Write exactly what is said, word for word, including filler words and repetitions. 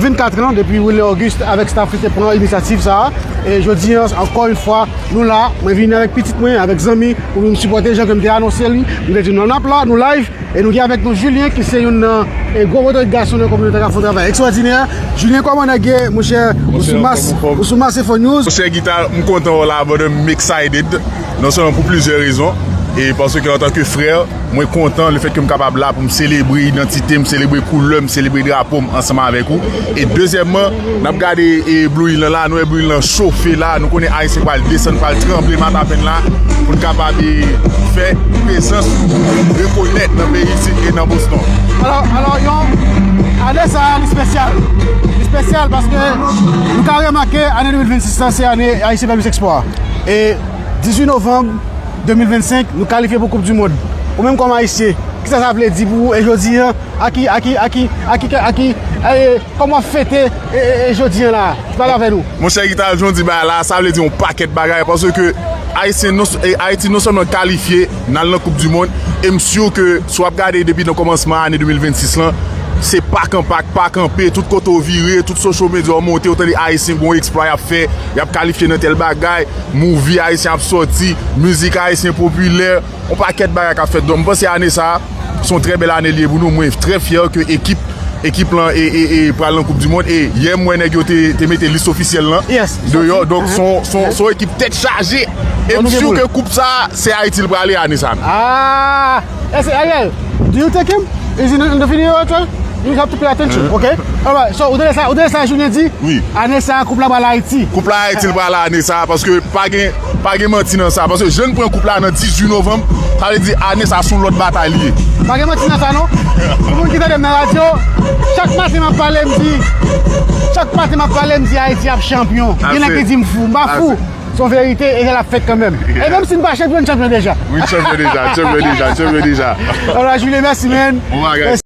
vennkat an depi Wilner Auguste avèk staff li te pran inisyativ sa a. E jodi an, ankò yon fwa, nou la. Mwen vini avèk pitit mwen, avèk zanmi, pou nou sipòte jan ke m te anonse li. M te di nou n ap la, nou live. E nou gen avèk nou Julien, ki se youn nan e gwo motorik gason nan kominote k ap fè yon travay ekstwòdinè. Julien, kòman nèg ye, monchè? Ou sou Mas, ou sou Mas Info News. Monchè Guitar, m kontan wè w la, brother, m excited. Non sèlman pou plizyè rezon, e paske antanke frè, mwen kontan lefètke m kapab la pou m selebre idantite m, selebre koulè m, selebre drapo m ansanm avèk ou. E dezyèmman, n ap gade e Blue Hill lan la, nou wè Blue Hill lan chofe la, nou konnen Ayisyen pral desann, pral tranble matapenn la, pou n kapab e fè prezans nou rekonèt nan peyi isit e nan Boston. Alò, alò, yon, ane sa a, li espesyal. Li espesyal paske nou ka remake ane de mil vennsis lan, se ane Ayisyen fè plis eksplwa. E dizuit novanm de mil vennsenk, nou kalifye pou Koup di Mond. Ou menm kòm Ayisyen, kisa sa vle di pou ou? E jodi an, a ki, a ki, a ki, a ki, a ki, e, kòman w ap fete, e, e, e jodi an la? Pale avè nou. Monchè Guitar, jan w di bagay la, sa vle di yon pakèt bagay, paske Ayisyen non, e, Ayiti non sèlman kalifye, n al nan Koup di Mond, e m si ke si w ap gade depi nan kòmansman ane de mil vennsis lan, se pak an pak, pak an pe, tout kote w vire, tout social media w monte, w tande Ayisyen gon eksplwa y ap fè, y ap kalifye nan tèl bagay, movie Ayisyen ap sòti, mizik Ayisyen popilè, yon pakèt bagay k ap fèt. Donk, m panse ane sa a, se yon trè bèl ane li ye pou nou. Mwen trè fyè ke ekip, ekip lan e, e, e pral nan Koup di Mond. E yè m wè nèg yo te, te mete lis ofisyèl lan deyò. Donk, se yon, se yon, se yon ekip tèt chaje. E m si ke koup sa a, se Ayiti l prale ane sa a. Ah! E se Ariel, do you take him? Is he in the video as well? You have to pay attention, okay? Alright, so, ou tande sa, ou tande sa Julien di? Wi. Ane sa a, koup la pral Ayiti. Koup la Ayiti l pral ane sa a, paske pa gen, pa gen manti nan sa. Paske jan n pran koup la nan dizuit novanm, sa vle di ane sa a se yon lòt batay li ye. Pa gen manti nan sa, non. Pou moun ki tande m nan radyo, chak maten m ap pale, m di, chak maten m ap pale, m di Ayiti ap chanpyon. Gen nèg ki di m fou, m pa fou. Se yon verite, e l ap fèt kanmenm. E menm si n pa chanpyon, n chanpyon deja. Wi, chanpyon deja, chanpyon deja, chanpyon deja. Alright, Julien, mèsi, man. Bon bagay.